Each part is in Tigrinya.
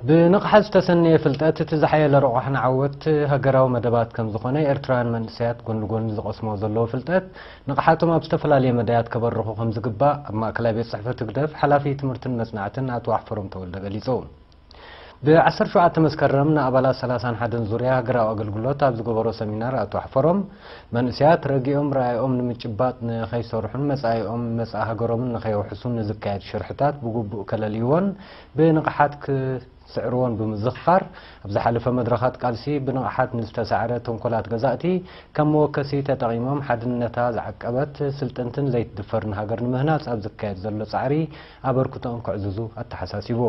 ብንቕሓት ዝተሰነየ ፍልጠት እቲ ዝሓየለ ረቋሕን ዓወት ሃገራዊ መደባት ከም ዝኾነ፣ ኤርትራውያን መንእሰያት ጎኒ ጎኒ ዝቐስሞ ዘለዉ ፍልጠት ንቕሓቶም ኣብ ዝተፈላለየ መዳያት ከበርኹ ከም ዝግባእ ኣብ ማእከላይ ቤት ጽሕፈት ህግደፍ ሓላፊ ትምህርትን መጽናዕትን ኣቶ ኣሕፈሮም ተወልደ ገሊጹ። ብ ዓሰርተ ሸውዓተ መስከረም ንኣባላት ሰላሳን ሓደን ዙርያ ሃገራዊ ኣገልግሎት ኣብ ዝገበሮ ሰሚናር ኣቶ ኣሕፈሮም፣ መንእሰያት ረጊኦም ራእይኦም ንምጭባጥ ንኸይሰርሑን መጻኢኦም መጻኢ ሃገሮምን ንኸየውሕሱን ንዝካየድ ሽርሕታት ብግቡእ ከለልይዎን ብንቕሓት ክስዕርዎን ብምዝኽኻር፣ ኣብ ዝሓለፈ መድረኻት ቃልሲ ብንቕሓት ንዝተሳዕረ ተንኮላት ገዛእቲ ከም መወከሲ ተጠቒሞም ሓድነታ ዝዓቀበት ስልጥንትን ዘይትድፈርን ሃገር ንምህናጽ ኣብ ዝካየድ ዘሎ ጻዕሪ ኣበርክቶኦም ከዕዝዙ ኣተሓሳሲቡ።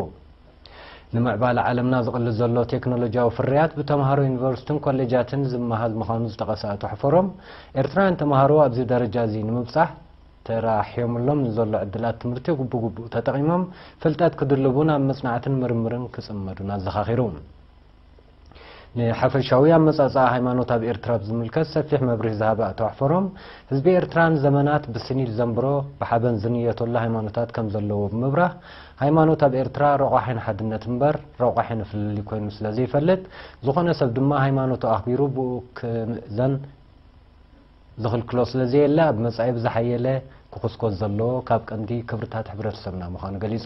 ንምዕባለ ዓለምና ዝቕልስ ዘሎ ቴክኖሎጂያዊ ፍርያት ብተምሃሮ ዩኒቨርሲቲን ኮሌጃትን ዝመሃዝ ምዃኑ ዝጠቐሰ ኣቶ ኣሕፈሮም፣ ኤርትራውያን ተምሃሮ ኣብዚ ደረጃ እዚ ንምብጻሕ ተራሕዮምሎም ንዘሎ ዕድላት ትምህርቲ ብግቡእ ተጠቒሞም ፍልጠት ክድልቡን ኣብ መጽናዕትን ምርምርን ክጽመዱን ኣዘኻኺሩ። ንሓፈሻዊ ኣመጻጽኣ ሃይማኖት ኣብ ኤርትራ ብዝምልከት ሰፊሕ መብርሂ ዝሃበ ኣቶ ኣሕፈሮም፣ ህዝቢ ኤርትራ ንዘመናት ብስኒት ዘንብሮ፣ ብሓበን ዝንየተሉ ሃይማኖታት ከም ዘለዎ ብምብራህ፣ ሃይማኖት ኣብ ኤርትራ ረቋሒ ንሓድነት እምበር ረቋሒ ንፍልልይ ኮይኑ ስለ ዘይፈልጥ፣ ዝኾነ ሰብ ድማ ሃይማኖቱ ኣኽቢሩ ብኡ ክምእዘን ዝኽልክሎ ስለ ዘየለ፣ ኣብ መጻኢ ብዝሓየለ ክኹስኮስ ዘለዎ ካብ ቀንዲ ክብርታት ሕብረተሰብና ምዃኑ ገሊጹ።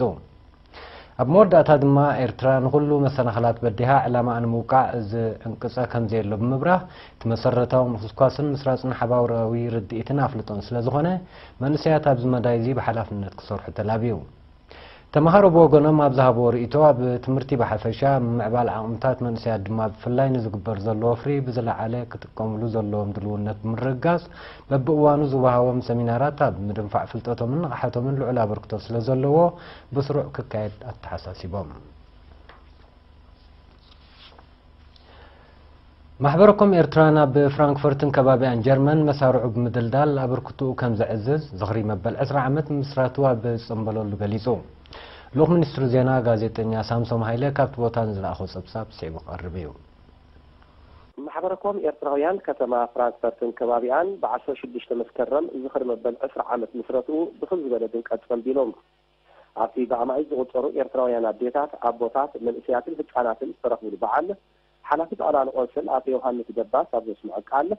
ኣብ መወዳእታ ድማ፣ ኤርትራ ንኹሉ መሰናኽላት በዲሃ ዕላማኣ ንምውቃዕ ዝዕንቅጸ ከም ዘየሎ ብምብራህ፣ እቲ መሰረታዊ ምኹስኳስን ምስራጽን ሓባራዊ ርድኢትን ኣፍልጦን ስለ ዝኾነ፣ መንእሰያት ኣብዚ መዳይ እዚ ብሓላፍነት ክሰርሑ ተላብዩ። ተምሃሮ ብወገኖም ኣብ ዝሃብዎ ርእይቶ፣ ኣብ ትምህርቲ ብሓፈሻ፣ ኣብ ምምዕባል ዓቕምታት መንእሰያት ድማ ብፍላይ ንዝግበር ዘሎ ወፍሪ ብዝለዓለ ክጥቀምሉ ዘለዎም ድልውነት ብምርግጋጽ፣ በብእዋኑ ዝወሃቦም ሰሚናራት ኣብ ምድንፋዕ ፍልጠቶምን ንቕሓቶምን ልዑል ኣበርክቶ ስለ ዘለዎ፣ ብስሩዕ ክካየድ ኣተሓሳሲቦም። ማሕበረ ኮም ኤርትራውያን ኣብ ፍራንክፈርትን ከባቢኣን ጀርመን መሳርዑ ብምድልዳል ኣበርክትኡ ከም ዘዕዝዝ ዝኽሪ መበል ዕስራ ዓመት ምስራቱ ኣብ ዝጸንበለሉ ገሊጹ። ልኡኽ ሚኒስትሪ ዜና ጋዜጠኛ ሳምሶም ሃይለ ካብቲ ቦታ ንዝለኣኾ ጸብጻብ ስዒቡ ክቐርብ እዩ። ማሕበረ ኮም ኤርትራውያን ከተማ ፍራንክፈርትን ከባቢኣን ብ ዓሰርተ ሽዱሽተ መስከረም ዝኽሪ መበል ዕስራ ዓመት ምስረትኡ ብኽብ ዝበለ ድምቀት ጸንቢሎም። ኣብቲ ብኣማኢት ዝቑጸሩ ኤርትራውያን ኣዴታት፣ ኣቦታት፣ መንእሰያትን ህጻናትን ዝተረኽብሉ በዓል፣ ሓላፊ ጠቕላሊ ቆንስል ኣቶ ዮሃንስ ደባስ ኣብ ዘስምዖ ቃል፣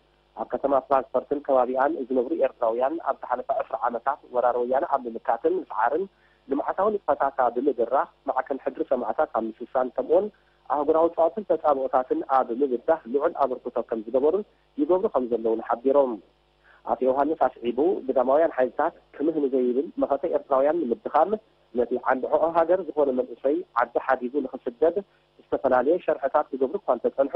ኣብ ከተማ ፍራንክፈርትን ከባቢኣን ዝነብሩ ኤርትራውያን ኣብ ዝሓለፋ ዕስራ ዓመታት ወራር ወያነ ኣብ ምምካትን ምስዓርን፣ ልምዓታዊ ንጥፈታታ ብምድራኽ፣ ማዕከን ሕድሪ ሰማእታት ኣብ ምስሳን፣ ከምኡውን ኣህጉራዊ ጸዋትን ተጻብኦታትን ኣብ ምብዳህ ልዑል ኣበርክቶ ከም ዝገበሩን ይገብሩ ከም ዘለውን ሓቢሮም። ኣቶ ዮሃንስ ኣስዒቡ፣ ግዳማውያን ሓይልታት ክምህ ንዘይብል መኸተ ኤርትራውያን ንምድኻም፣ ነቲ ዓንዲ ሕቖ ሃገር ዝኾነ መንእሰይ ዓዲ ሓዲጉ ንኽስደድ ዝተፈላለየ ሸርሕታት ክገብሩ እኳ እንተጸንሑ፣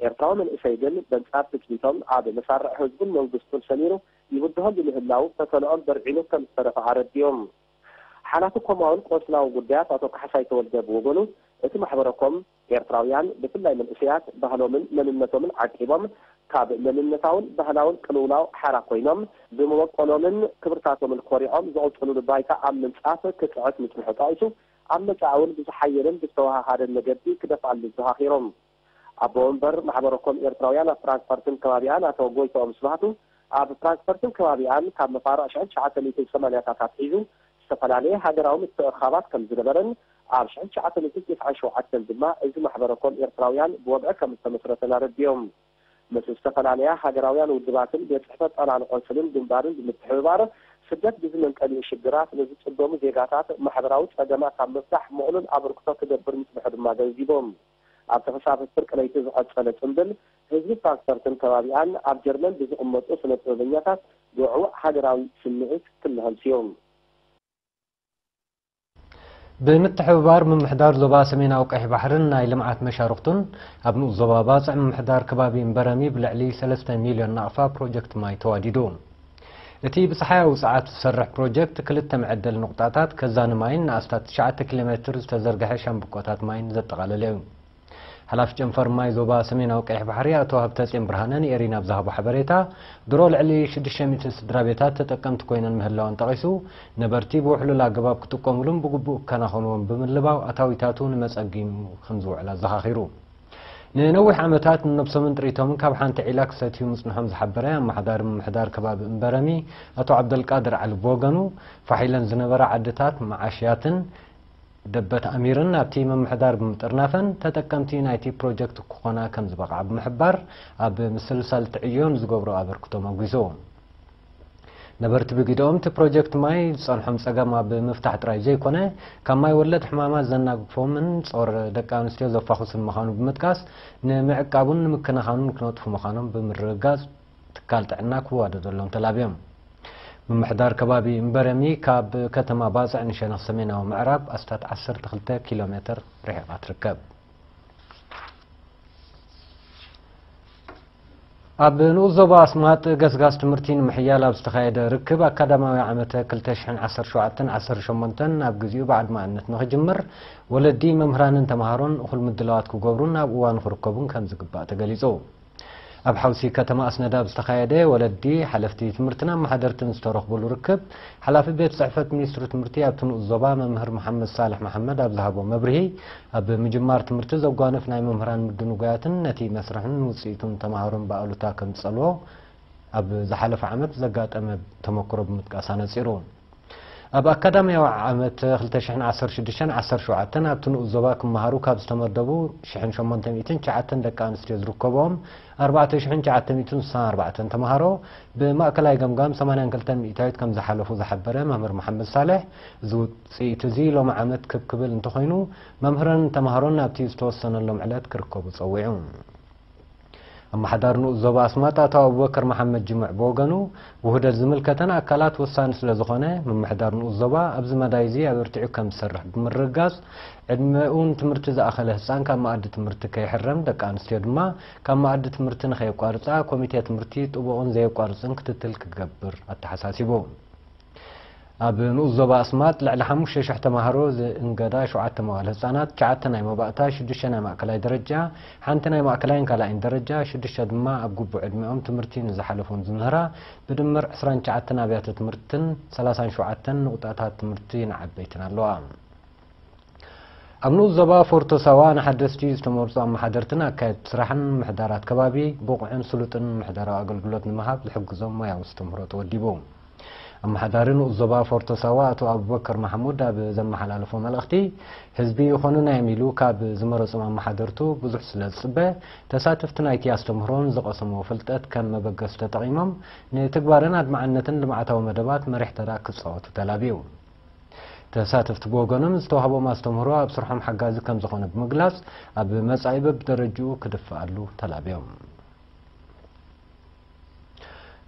ኤርትራዊ መንእሰይ ግን በንጻር ትጽቢቶም ኣብ መሳርዕ ህዝቡን መንግስቱን ሰሚሩ ይብድሆም ብምህላው፣ ፈተነኦም በርዒኑ ከም ዝተረፈ ኣረዲኦም። ሓላፊ ኮማውን ቆንስላውን ጉዳያት ኣቶ ካሕሳይ ተወልደ ብወገኑ፣ እቲ ማሕበረ ኮም ኤርትራውያን ብፍላይ መንእሰያት ባህሎምን መንነቶምን ዓቂቦም፣ ካብ መንነታውን ባህላውን ቅልውላው ሓራ ኮይኖም፣ ብመበቆሎምን ክብርታቶምን ኮሪዖም ዝቕጽሉሉ ባይታ ኣብ ምንጻፍ ክጽዕት ምጽንሑ ጠቒሱ፣ ኣብ መጻኢ እውን ብዝሓየለን ብዝተወሃሃደን መገዲ ክደፍኣሉ ዘኻኺሮም። ኣቦ ወንበር ማሕበረ ኮም ኤርትራውያን ኣብ ፍራንክፈርትን ከባቢኣን ኣቶ ጎይትኦም ስብሃቱ፣ ኣብ ፍራንክፈርትን ከባቢኣን ካብ መፋርቕ ሽሕን ትሽዓተ ሚእትን ሰማንያታት ኣትሒዙ ዝተፈላለየ ሃገራዊ ምትእኽኻባት ከም ዝነበረን፣ ኣብ ሽሕን ትሽዓተ ሚእትን ተስዓን ሸውዓተን ድማ እዚ ማሕበረ ኮም ኤርትራውያን ብወግዒ ከም ዝተመስረተን ኣረዲኦም። ምስ ዝተፈላለያ ሃገራውያን ውድባትን ቤት ጽሕፈት ጠቕላሊ ቆንስልን ግንባርን ብምትሕብባር፣ ስደት ብዝመንቀሊኡ ሽግራት ንዝጽገሙ ዜጋታት ማሕበራዊ ጸገማት ኣብ ምፍታሕ ምቕሉል ኣበርክቶ ክገብር ምጽንሑ ድማ ገንዚቦም። ኣብቲ ክሳብ ፍርቂ ለይቲ ዝቐጸለ ጽምብል፣ ህዝቢ ፍራንክፈርትን ከባቢኣን ኣብ ጀርመን ብዝቕመጡ ስነ ጥበበኛታት ውዕዉዕ ሃገራዊ ስምዒት ክለሃምስ እዩ። ብምትሕብባር ምምሕዳር ዞባ ሰሜናዊ ቀይሕ ባሕርን ናይ ልምዓት መሻርኽቱን፣ ኣብ ንኡስ ዞባ ባጽዕ ምምሕዳር ከባቢ እምበረሚ ብልዕሊ ሰለስተ ሚልዮን ናቕፋ ፕሮጀክት ማይ ተዋዲዱ። እቲ ብጸሓያዊ ጸዓት ዝሰርሕ ፕሮጀክት፣ ክልተ መዐደሊ ነቑጣታት ከዛኒ ማይን ንኣስታት ትሽዓተ ኪሎ ሜትር ዝተዘርግሐ ሻምብቆታት ማይን ዘጠቓለለ እዩ። ሓላፊ ጨንፈር ማይ ዞባ ሰሜናዊ ቀይሕ ባሕሪ ኣቶ ሃብተጼን ብርሃነ ንኤሪና ኣብ ዝሃቦ ሓበሬታ፣ ድሮ ልዕሊ ሽዱሽተ ሚእቲ ስድራ ቤታት ተጠቀምቲ ኮይነን ምህላወን ጠቒሱ፣ ነበርቲ ብውሕሉል ኣገባብ ክጥቀሙሉን ብግቡእ ክከናኸንዎን ብምልባው፣ ኣታዊታቱ ንመጸገሚ ከም ዝውዕል ኣዘኻኺሩ። ንነዊሕ ዓመታት ንነብሶምን ጥሪቶምን ካብ ሓንቲ ዒላ ክሰትዩ ምጽንሖም ዝሓበረ ኣመሓዳሪ ምምሕዳር ከባቢ እምበረሚ ኣቶ ዓብደልቃድር ዓሊ ብወገኑ፣ ፋሕ ኢለን ዝነበራ ዓድታት መዓሽያትን ደበት ኣሚርን ኣብቲ ምምሕዳር ብምጥርናፈን ተጠቀምቲ ናይቲ ፕሮጀክት ክኾና ከም ዝበቕዓ ብምሕባር፣ ኣብ ምስልሳል እቲ ዕዮ ንዝገብሮ ኣበርክቶ መጒሱ። ነበርቲ ብግደኦም፣ እቲ ፕሮጀክት ማይ ዝጸንሖም ጸገም ኣብ ምፍታሕ ጥራይ ዘይኮነ፣ ካብ ማይ ወለድ ሕማማት ዘናግፎምን ጾር ደቂ ኣንስትዮ ዘፋኹስን ምዃኑ ብምጥቃስ፣ ንምዕቃቡን ንምክንኻኑን ክነጥፉ ምዃኖም ብምርግጋጽ፣ ትካል ጥዕና ክዋደደሎም ተላብዮም። ምምሕዳር ከባቢ እምበረሚ ካብ ከተማ ባጽዕ ንሸነኽ ሰሜናዊ ምዕራብ ኣስታት ዓሰርተ ክልተ ኪሎ ሜትር ርሒቓ ትርከብ። ኣብ ንኡስ ዞባ ኣስማጥ ገስጋስ ትምህርቲ ንምሕያል ኣብ ዝተኻየደ ርክብ፣ ኣካዳማዊ ዓመተ ክልተ ሽሕን ዓሰርተ ሸውዓተን ዓሰርተ ሸሞንተን ኣብ ግዜኡ ብኣድማዕነት ንኽጅምር፣ ወለዲ፣ መምህራንን ተምሃሮን እኹል ምድላዋት ክገብሩን ኣብ እዋኑ ክርከቡን ከም ዝግባእ ተገሊጹ። ኣብ ሓውሲ ከተማ ኣስነዳ ኣብ ዝተኻየደ፣ ወለዲ፣ ሓለፍቲ ትምህርትን ኣመሓደርትን ዝተረኽቡሉ ርክብ፣ ሓላፊ ቤት ጽሕፈት ሚኒስትሪ ትምህርቲ ኣብቲ ንኡስ ዞባ መምህር መሓመድ ሳልሕ መሓመድ ኣብ ዝሃቦ መብርሂ፣ ኣብ ምጅማር ትምህርቲ ዘጓንፍ ናይ መምህራን ምድንጓያትን ነቲ መስርሕን ውጽኢቱን ተምሃሮን ብኣሉታ ከም ዝጸልዎ ኣብ ዝሓለፈ ዓመት ዘጋጠመ ተመክሮ ብምጥቃስ ኣነጺሩ። ኣብ ኣካዳሚያዊ ዓመት ክልተ ሽሕን ዓሰርተ ሽዱሽተን ዓሰርተ ሸውዓተን ኣብቲ ንኡስ ዞባ ክመሃሩ ካብ ዝተመደቡ ሽሕን ሸሞንተ ሚእትን ትሽዓተን ደቂ ኣንስትዮ ዝርከብኦም ኣርባዕተ ሽሕን ትሽዓተ ሚእትን ስሳን ኣርባዕተን ተምሃሮ ብማእከላይ ገምጋም ሰማንያን ክልተን ሚእታዊት ከም ዝሓለፉ ዝሓበረ መምህር መሓመድ ሳልሕ፣ እዚ ውጽኢት እዚ ሎሚ ዓመት ክብ ክብል እንተኾይኑ፣ መምህራንን ተምሃሮን ናብቲ ዝተወሰነሎም ዕለት ክርከቡ ጸዊዑ። ኣመሓዳሪ ንኡስ ዞባ ኣስማጥ ኣቶ ኣቡበከር መሓመድ ጅሙዕ ብወገኑ፣ ውህደት ዝምልከተን ኣካላት ወሳኒ ስለ ዝኾነ፣ ምምሕዳር ንኡስ ዞባ ኣብዚ መዳይ እዚ ኣበርቲዑ ከም ዝሰርሕ ብምርግጋጽ፣ ዕድመኡ ንትምህርቲ ዝኣኸለ ህጻን ካብ መኣዲ ትምህርቲ ከይሕረም፣ ደቂ ኣንስትዮ ድማ ካብ መኣዲ ትምህርቲ ንኸየቋርጻ ኮሚቴ ትምህርቲ ጥቡቕን ዘየቋርጽን ክትትል ክገብር ኣተሓሳሲቡ። ኣብ ንኡስ ዞባ ኣስማጥ ልዕሊ ሓሙሽተ ሽሕ ተምሃሮ ዝእንገዳ ሸውዓተ መዋእለ ህጻናት፣ ትሽዓተ ናይ መባእታ፣ ሽዱሽተ ናይ ማእከላይ ደረጃ፣ ሓንቲ ናይ ማእከላይን ካልኣይን ደረጃ፣ ሽዱሽተ ድማ ኣብ ግቡእ ዕድሚኦም ትምህርቲ ንዝሓለፉን ዝምህራ፣ ብድምር ዕስራን ትሽዓተን ኣብያተ ትምህርትን ሰላሳን ሸውዓተን ንቑጣታት ትምህርቲ ንዓበይትን ኣለዋ። ኣብ ንኡስ ዞባ ፎርቶ ሳዋ ንሓደስቲ ዝተመርጹ ኣመሓደርትን ኣካየድቲ ስራሕን ምምሕዳራት ከባቢ ብቑዕን ስሉጥን ምምሕዳራዊ ኣገልግሎት ንምሃብ ዝሕግዞም ሞያዊ ኣስተምህሮ ተወዲቡ። ኣመሓዳሪ ንኡስ ዞባ ፎርቶ ሳዋ ኣቶ ኣቡበከር ማሕሙድ ኣብ ዘመሓላለፎ መልእኽቲ፣ ህዝቢ ይኾኑና እዮም ኢሉ ካብ ዝመረጾም ኣመሓደርቱ ብዙሕ ስለ ዝጽበ፣ ተሳተፍቲ ናይቲ ኣስተምህሮን ዝቐሰምዎ ፍልጠት ከም መበገሲ ተጠቒሞም ንትግባረን ኣድማዕነትን ልምዓታዊ መደባት መሪሕ ተራ ክጻወቱ ተላብዩ። ተሳተፍቲ ብወገኖም ዝተዋህቦም ኣስተምህሮ ኣብ ስርሖም ሓጋዚ ከም ዝኾነ ብምግላጽ፣ ኣብ መጻኢ በብደረጅኡ ክድፈኣሉ ተላብዮም።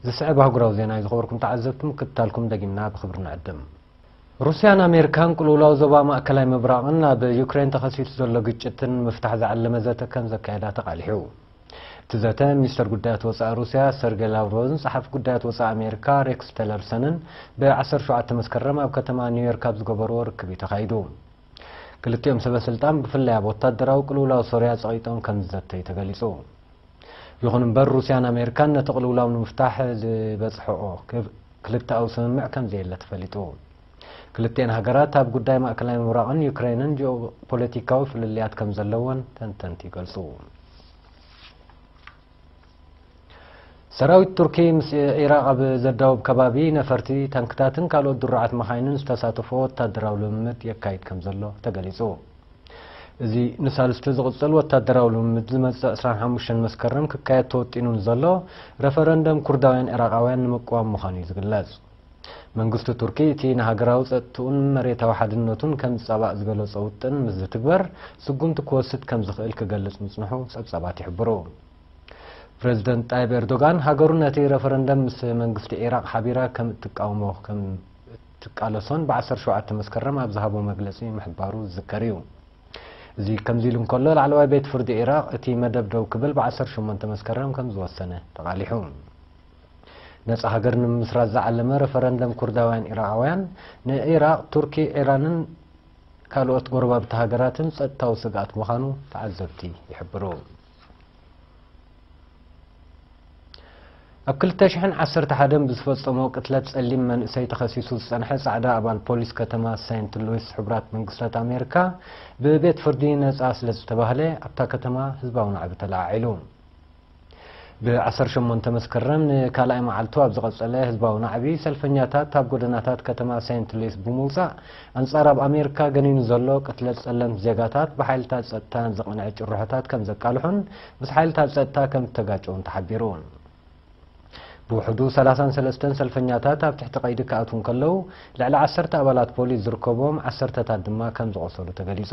ዝስዕብ ኣህጉራዊ ዜና እዩ። ዝኸበርኩም ተዓዘብቲ፣ ምክትታልኩም ደጊምና ብኽብሪ ንዕድም። ሩስያን ኣሜሪካን ቅልውላው ዞባ ማእከላይ ምብራቕን ኣብ ዩክሬን ተኸሲቱ ዘሎ ግጭትን ንምፍታሕ ዝዓለመ ዘተ ከም ዘካየዳ ተቓሊሑ። እቲ ዘተ፣ ሚኒስተር ጉዳያት ወጻኢ ሩስያ ሰርጌይ ላቭሮቭን ጸሓፊ ጉዳያት ወጻኢ ኣሜሪካ ሬክስ ቴለርሰንን ብዓሰርተ ሸውዓተ መስከረም ኣብ ከተማ ኒውዮርክ ኣብ ዝገበርዎ ርክብ እዩ ተኻይዱ። ክልቲኦም ሰበ ስልጣን ብፍላይ ኣብ ወታደራዊ ቅልውላው ሶርያ ጸቒጦም ከም ዝዘተዩ ተገሊጹ። ይኹን እምበር፣ ሩስያን ኣሜሪካን ነቲ ቅልውላው ንምፍታሕ ዝበጽሕኦ ክብ-፣ ክልተኣዊ ስምምዕ ከም ዘየለ ተፈሊጡ። ክልቲኤን ሃገራት ኣብ ጉዳይ ማእከላይ ምብራቕን ዩክሬንን ጂኦፖለቲካዊ ፍልልያት ከም ዘለወን ተንተንቲ ይገልጹ። ሰራዊት ቱርኪ ምስ ዒራቕ ኣብ ዘዳውብ ከባቢ ነፈርቲ፣ ታንክታትን ካልኦት ድሩዓት መኻይንን ዝተሳተፎ ወታደራዊ ልምምድ የካይድ ከም ዘሎ ተገሊጹ። እዚ ንሳልስቲ ዝቕጽል ወታደራዊ ልምምድ ዝመጽእ ዕስራን ሓሙሽተን መስከረም ክካየድ ተወጢኑ ንዘሎ ረፈረንደም ኩርዳውያን ዒራቓውያን ንምቅዋም ምዃኑ እዩ ዝግለጽ። መንግስቲ ቱርኪ እቲ ንሃገራዊ ጸጥትኡን መሬታዊ ሓድነቱን ከም ዝጻባእ ዝገለጾ ውጥን ምስ ዝትግበር ስጉምቲ ክወስድ ከም ዝኽእል ክገልጽ ምጽንሑ ጸብጻባት ይሕብሩ። ፕሬዝደንት ጣይብ ኤርዶጋን ሃገሩ ነቲ ረፈረንደም ምስ መንግስቲ ዒራቕ ሓቢራ ከም እትቃወሞ ከም እትቃለሶን ብዓሰርተ ሸውዓተ መስከረም ኣብ ዝሃቦ መግለጺ ምሕባሩ ዝዝከር እዩ። እዚ ከምዚ ኢሉ እንከሎ፣ ላዕለዋይ ቤት ፍርዲ ዒራቕ እቲ መደብ ደው ክብል ብዓሰርተ ሸሞንተ መስከረም ከም ዝወሰነ ተቓሊሑ። ነጻ ሃገር ንምምስራት ዝዓለመ ረፈረንደም ኩርዳውያን ዒራቓውያን ንዒራቕ፣ ቱርኪ፣ ኢራንን ካልኦት ጎረባብቲ ሃገራትን ጸጥታዊ ስግኣት ምዃኑ ተዓዘብቲ ይሕብሩ። ኣብ ክልተ ሽሕን ዓሰርተ ሓደን ብዝፈጸሞ ቅትለት ጸሊም መንእሰይ ተኸሲሱ ዝጸንሐ ጻዕዳ ኣባል ፖሊስ ከተማ ሴንት ሉዊስ፣ ሕቡራት መንግስታት ኣሜሪካ ብቤት ፍርዲ ነጻ ስለ ዝተባህለ፣ ኣብታ ከተማ ህዝባዊ ናዕቢ ተለዓዒሉ። ብ ዓሰርተ ሸሞንተ መስከረም ንካልኣይ መዓልቱ ኣብ ዝቐጸለ ህዝባዊ ናዕቢ፣ ሰልፈኛታት ኣብ ጎደናታት ከተማ ሴንት ሉዊስ ብምውጻእ፣ ኣንጻር ኣብ ኣሜሪካ ገኒኑ ዘሎ ቅትለት ጸለምቲ ዜጋታት ብሓይልታት ጸጥታ ዘቕንዐ ጭርሖታት ከም ዘቃልሑን ምስ ሓይልታት ጸጥታ ከም ዝተጋጨውን ተሓቢሩ። ብውሕዱ ሰላሳን ሰለስተን ሰልፈኛታት ኣብ ትሕቲ ቀይዲ ክኣትዉ እንከለዉ፣ ልዕሊ ዓሰርተ ኣባላት ፖሊስ ዝርከቦም ዓሰርተታት ድማ ከም ዝቖሰሉ ተገሊጹ።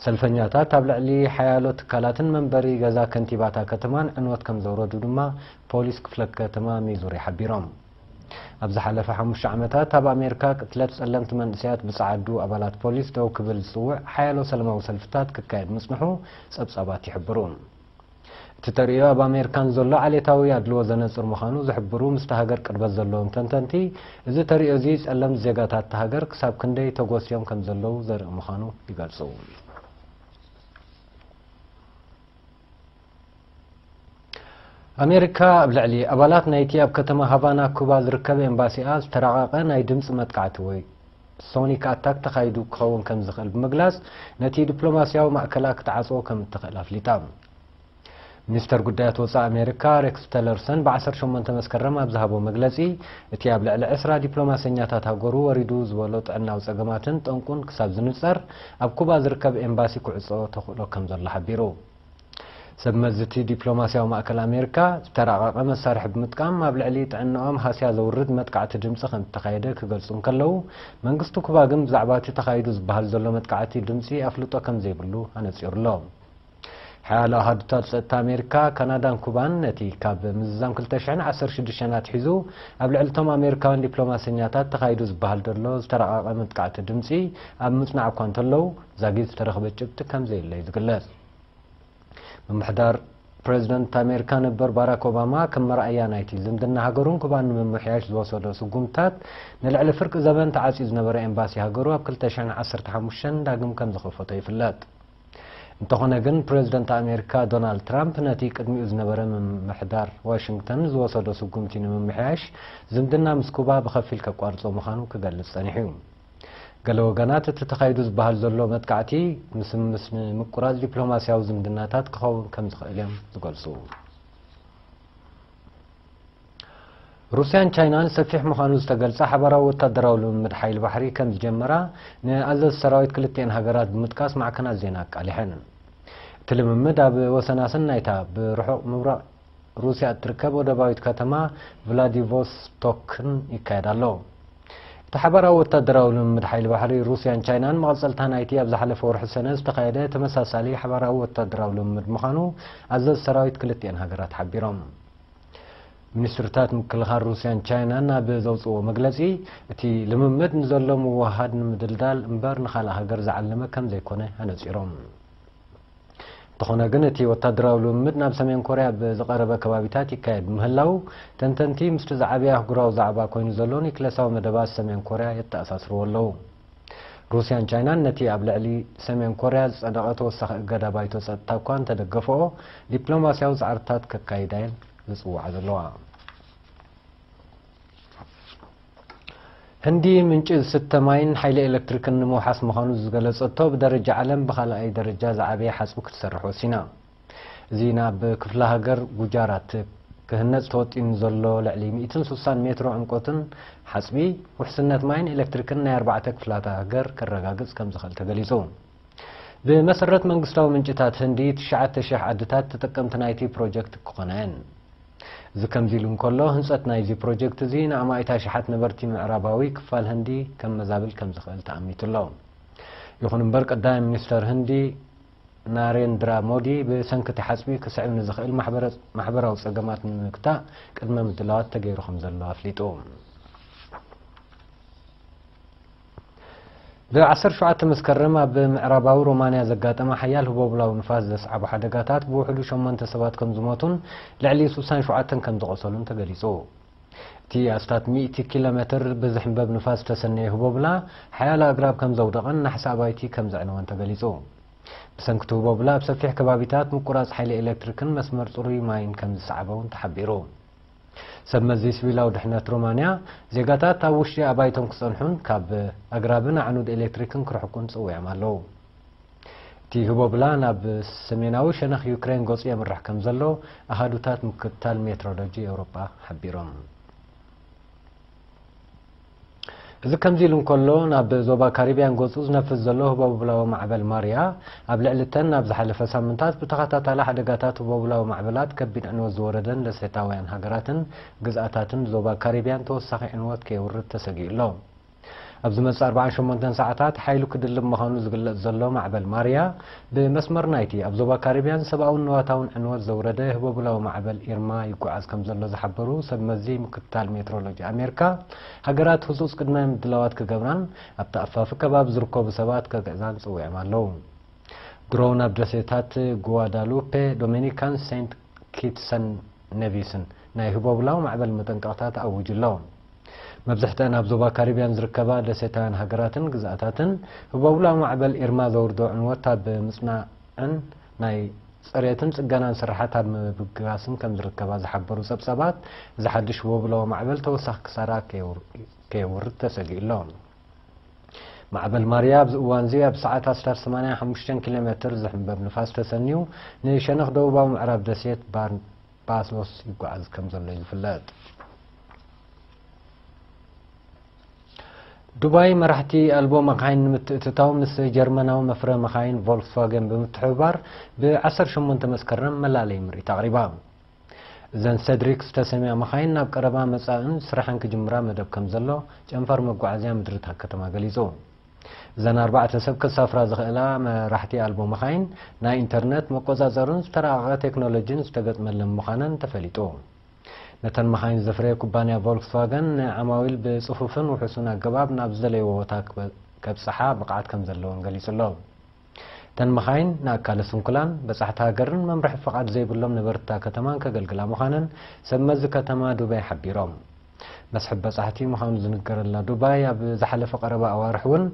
ሰልፈኛታት ኣብ ልዕሊ ሓያሎ ትካላትን መንበሪ ገዛ ከንቲባታ ከተማን ዕንወት ከም ዘውረዱ ድማ ፖሊስ ክፍለ ከተማ ሚዙሪ ሓቢሮም። ኣብ ዝሓለፈ ሓሙሽተ ዓመታት ኣብ ኣሜሪካ ቅትለት ጸለምቲ መንእሰያት ብጸዓዱ ኣባላት ፖሊስ ደው ክብል ዝጽውዕ ሓያሎ ሰላማዊ ሰልፍታት ክካየድ ምጽንሑ ጸብጻባት ይሕብሩ። እቲ ተርእዮ ኣብ ኣሜሪካ ንዘሎ ዓሌታዊ ኣድልዎ ዘነጽር ምዃኑ ዝሕብሩ ምስቲ ሃገር ቅርበት ዘለዎም ተንተንቲ፣ እዚ ተርእዮ እዚ ጸለምቲ ዜጋታት እታ ሃገር ክሳብ ክንደይ ተጎስዮም ከም ዘለዉ ዘርኢ ምዃኑ ይገልጹ። ኣሜሪካ ኣብ ልዕሊ ኣባላት ናይቲ ኣብ ከተማ ሃቫና ኩባ ዝርከብ ኤምባሲኣ ዝተራቐቐ ናይ ድምጺ መጥቃዕቲ ወይ ሶኒክ ኣታክ ተኻይዱ ክኸውን ከም ዝኽእል ብምግላጽ፣ ነቲ ዲፕሎማስያዊ ማእከላ ክትዓጽዎ ከም እትኽእል ኣፍሊጣ። ሚኒስተር ጉዳያት ወጻኢ ኣሜሪካ ሬክስ ቲለርሰን ብ ዓሰርተ ሸሞንተ መስከረም ኣብ ዝሃቦ መግለጺ፣ እቲ ኣብ ልዕሊ ዕስራ ዲፕሎማሰኛታት ሃገሩ ወሪዱ ዝበሎ ጥዕናዊ ጸገማትን ጠንቁን ክሳብ ዝንጸር፣ ኣብ ኩባ ዝርከብ ኤምባሲ ክዕጾ ተኽእሎ ከም ዘሎ ሓቢሩ። ሰብ መዚ እቲ ዲፕሎማስያዊ ማእከል ኣሜሪካ፣ ዝተራቐቐ መሳርሒ ብምጥቃም ኣብ ልዕሊ ጥዕናኦም ሃስያ ዘውርድ መጥቃዕቲ ድምጺ ከም እተኻየደ ክገልጹ እንከለዉ፣ መንግስቲ ኩባ ግን ብዛዕባ እቲ ተኻይዱ ዝበሃል ዘሎ መጥቃዕቲ ድምጺ ኣፍልጦ ከም ዘይብሉ ኣነጺሩ ኣሎ። ሓያሎ ኣሃዱታት ጸጥታ ኣሜሪካ፣ ካናዳን ኩባን ነቲ ካብ ምዝዛም ክልተ ሽሕን ዓሰርተ ሽዱሽተን ኣትሒዙ ኣብ ልዕሊ እቶም ኣሜሪካውያን ዲፕሎማሰኛታት ተኻይዱ ዝበሃል ዘሎ ዝተራቐቐ መጥቃዕቲ ድምጺ ኣብ ምጽናዕ እኳ እንተለዉ፣ ዛጊት ዝተረኽበ ጭብጢ ከም ዘየለ እዩ ዝግለጽ። ምምሕዳር ፕሬዚደንት ኣሜሪካ ነበር ባራክ ኦባማ፣ ከም መርኣያ ናይቲ ዝምድና ሃገሩን ኩባን ንምምሕያሽ ዝወሰዶ ስጉምትታት፣ ንልዕሊ ፍርቂ ዘበን ተዓጽዩ ዝነበረ ኤምባሲ ሃገሩ ኣብ ክልተ ሽሕን ዓሰርተ ሓሙሽተን ዳግም ከም ዝኸፈቶ ይፍለጥ። እንተኾነ ግን፣ ፕሬዚደንት ኣሜሪካ ዶናልድ ትራምፕ ነቲ ቅድሚኡ ዝነበረ ምምሕዳር ዋሽንግተን ዝወሰዶ ስጉምቲ ንምምሕያሽ፣ ዝምድና ምስ ኩባ ብኸፊል ከቋርጾ ምዃኑ ክገልጽ ጸኒሑ እዩ። ገለ ወገናት፣ እቲ ተኻይዱ ዝበሃል ዘሎ መጥቃዕቲ ምስምስ ንምቁራጽ ዲፕሎማስያዊ ዝምድናታት ክኸውን ከም ዝኽእል እዮም ዝገልጹ። ሩስያን ቻይናን ሰፊሕ ምዃኑ ዝተገልጸ ሓባራዊ ወታደራዊ ልምምድ ሓይሊ ባሕሪ ከም ዝጀመራ፣ ንኣዘዝቲ ሰራዊት ክልቲኤን ሃገራት ብምጥቃስ ማዕከናት ዜና ኣቃሊሐን። እቲ ልምምድ ኣብ ወሰናስን ናይታ ብርሑቕ ምብራቕ ሩስያ እትርከብ ወደባዊት ከተማ ቭላዲቮስቶክን ይካየድ ኣሎ። እቲ ሓባራዊ ወታደራዊ ልምምድ ሓይሊ ባሕሪ ሩስያን ቻይናን መቐጸልታ ናይቲ ኣብ ዝሓለፈ ወርሒ ሰነ ዝተኻየደ ተመሳሳሊ ሓባራዊ ወታደራዊ ልምምድ ምዃኑ ኣዘዝቲ ሰራዊት ክልቲኤን ሃገራት ሓቢሮም። ሚኒስትርታት ምክልኻል ሩስያን ቻይናን ኣብ ዘውፅዎ መግለፂ፣ እቲ ልምምድ ንዘሎ ምውህሃድ ንምድልዳል እምበር ንኻልእ ሃገር ዝዓለመ ከም ዘይኮነ ኣነፂሮም። እንተኾነ ግን፣ እቲ ወታደራዊ ልምምድ ናብ ሰሜን ኮርያ ኣብ ዝቐረበ ከባቢታት ይካየድ ምህላው፣ ተንተንቲ ምስቲ ዝዓበየ ኣህጉራዊ ዛዕባ ኮይኑ ዘሎ ኒክለሳዊ መደባት ሰሜን ኮርያ የተኣሳስርዎ ኣለዉ። ሩስያን ቻይናን ነቲ ኣብ ልዕሊ ሰሜን ኮርያ ዝጸደቐ ተወሳኺ እገዳ ባይቶ ጸጥታ እኳ እንተደገፈኦ፣ ዲፕሎማስያዊ ጻዕርታት ከካይዳ እየን ዝጽውዓ ዘለዋ። ህንዲ ምንጪ ዝስተ ማይን ሓይሊ ኤሌክትሪክን ንምውሓስ ምዃኑ ዝገለጸቶ ብደረጃ ዓለም ብኻልኣይ ደረጃ ዝዓበየ ሓጽቢ ክትሰርሕ ወሲና። እዚ ናብ ክፍለ ሃገር ጉጃራት ክህነጽ ተወጢኑ ዘሎ ልዕሊ ሚእትን ስሳን ሜትሮ ዕምቆትን ሓጽቢ፣ ውሕስነት ማይን ኤሌክትሪክን ናይ ኣርባዕተ ክፍላተ ሃገር ከረጋግጽ ከም ዝኽእል ተገሊጹ። ብመሰረት መንግስታዊ ምንጭታት ህንዲ፣ ትሽዓተ ሽሕ ዓድታት ተጠቀምቲ ናይቲ ፕሮጀክት ክኾና እየን። እዚ ከምዚ ኢሉ እንከሎ፣ ህንጸት ናይዚ ፕሮጀክት እዚ ንኣማኢት ኣሽሓት ነበርቲ ምዕራባዊ ክፋል ህንዲ ከም መዛብል ከም ዝኽእል ተኣሚቱ ኣሎ። ይኹን እምበር፣ ቀዳማይ ሚኒስተር ህንዲ ናሬንድራ ሞዲ፣ ብሰንኪ እቲ ሓጽቢ ክስዕብ ንዝኽእል ማሕበረ-፣ ማሕበራዊ ጸገማት ንምግታእ ቅድመ ምድላዋት ተገይሩ ከም ዘሎ ኣፍሊጡ። ብ ዓሰርተ ሸውዓተ መስከረም ኣብ ምዕራባዊ ሮማንያ ዘጋጠመ ሓያል ህቦብላዊ ንፋስ ዘስዓቦ ሓደጋታት ብውሕዱ ሸሞንተ ሰባት ከም ዝሞቱን ልዕሊ ስሳን ሸውዓተን ከም ዝቖሰሉን ተገሊጹ። እቲ ኣስታት ሚእቲ ኪሎ ሜትር ብዝሕንበብ ንፋስ ዝተሰነየ ህቦብላ ሓያሎ ኣግራብ ከም ዘውደቐን ናሕሲ ኣባይቲ ከም ዘዕነወን ተገሊጹ። ብሰንኪ እቲ ህቦብላ ኣብ ሰፊሕ ከባቢታት ምቁራጽ ሓይሊ ኤሌክትሪክን መስመር ጽሩይ ማይን ከም ዝሰዓበ እውን ተሓቢሩ። ሰብ መዚ ሲቪላዊ ድሕነት ሮማንያ፣ ዜጋታት ኣብ ውሽጢ ኣባይቶም ክጸንሑን ካብ ኣግራብን ኣዕኑድ ኤሌክትሪክን ክርሕቁን ጽውዮም ኣለዉ። እቲ እቲ ህቦብላ ናብ ሰሜናዊ ሸነኽ ዩክሬን ገጹ የምርሕ ከም ዘሎ ኣሃዱታት ምክትታል ሜትሮሎጂ ኤውሮጳ ሓቢሮም። እዚ ከምዚ ኢሉ እንከሎ፣ ናብ ዞባ ካሪብያን ገጹ ዝነፍስ ዘሎ ህቦብላዊ ማዕበል ማርያ፣ ኣብ ልዕሊ እተን ኣብ ዝሓለፈ ሳምንታት ብተኸታታሊ ሓደጋታት ህቦብላዊ ማዕበላት ከቢድ ዕንወት ዝወረደን ደሴታውያን ሃገራትን ግዝኣታትን ዞባ ካሪብያን ተወሳኺ ዕንወት ከየውርድ ተሰጊኡ ኣሎ። ኣብ ዝመጽእ ኣርባዓን ሸሞንተን ሰዓታት ሓይሉ ክድልብ ምዃኑ ዝግለጽ ዘሎ ማዕበል ማርያ፣ ብመስመር ናይቲ ኣብ ዞባ ካሪብያን ሰብኣውን ንዋታውን ዕንወት ዘውረደ ህቦብላዊ ማዕበል ኢርማ ይጓዓዝ ከም ዘሎ ዝሓበሩ ሰብ መዚ ምክትታል ሜትሮሎጂ ኣሜሪካ፣ ሃገራት ህጹጽ ቅድመ ምድላዋት ክገብራን ኣብቲ ኣፋፊ ከባቢ ዝርከቡ ሰባት ከግዕዛን ጸዊዖም ኣለዉ። ድሮን ኣብ ደሴታት ጓዳሉፔ፣ ዶሚኒካን ሴንት ኪትስን ኔቪስን ናይ ህቦብላዊ ማዕበል መጠንቀቕታት ኣዊጁ ኣሎ። መብዝሕተን ኣብ ዞባ ካሪብያን ዝርከባ ደሴታውያን ሃገራትን ግዝኣታትን፣ ህቦብላዊ ማዕበል ኢርማ ዘውርዶ ዕንወት ኣብ ምጽናዕን ናይ ጽሬትን ጽገናን ስራሓት ኣብ ምብጋስን ከም ዝርከባ ዝሓበሩ ጸብጸባት፣ እዚ ሓድሽ ህቦብላዊ ማዕበል ተወሳኺ ክሳራ ከየውር-፣ ከየውርድ ተሰጊኡ ኣሎ። ማዕበል ማርያ ኣብዚ እዋንዚ ኣብ ሰዓት ኣስታት ሰማንያን ሓሙሽተን ኪሎ ሜትር ዝሕንበብ ንፋስ ተሰንዩ፣ ንሸነኽ ደቡባዊ ምዕራብ ደሴት ባርባዶስ ይጓዓዝ ከም ዘሎ እዩ ዝፍለጥ። ዱባይ መራሕቲ ኣልቦ መኻይን ንምትእትታው ምስ ጀርመናዊ መፍረ መኻይን ቮልክስዋገን ብምትሕብባር፣ ብ ዓሰርተ ሸሞንተ መስከረም መላለዪ ምርኢት ኣቕሪባ። እዘን ሰድሪክ ዝተሰምያ መኻይን ናብ ቀረባ መጻእን ስራሕን ክጅምራ መደብ ከም ዘሎ ጨንፈር መጓዓዝያ ምድሪ እታ ከተማ ገሊጹ። እዘን ኣርባዕተ ሰብ ከሳፍራ ዝኽእላ መራሕቲ ኣልቦ መኻይን፣ ናይ ኢንተርነት መቆጻጸርን ዝተራቐቐ ቴክኖሎጂን ዝተገጥመለን ምዃነን ተፈሊጡ። ነተን መኻይን ዘፍረየ ኩባንያ ቮልክስዋገን፣ ንዓማዊል ብጽፉፍን ውሑስን ኣገባብ ናብ ዝደለይዎ ቦታ ክበ-፣ ከብጽሓ ብቕዓት ከም ዘለወን ገሊጹ ኣሎ። እተን መኻይን ንኣካለ ስንኩላን፣ በጻሕቲ ሃገርን መምርሒ ፍቓድ ዘይብሎም ነበርቲ እታ ከተማን ከገልግላ ምዃነን ሰብ መዚ ከተማ ዱባይ ሓቢሮም። መስሕብ በጻሕቲ ምዃኑ ዝንገረላ ዱባይ፣ ኣብ ዝሓለፈ ቀረባ ኣዋርሕ እውን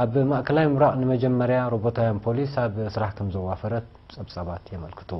ኣብ ማእከላይ ምብራቕ ንመጀመርያ ሮቦታውያን ፖሊስ ኣብ ስራሕ ከም ዘዋፈረት ጸብጻባት የመልክቱ።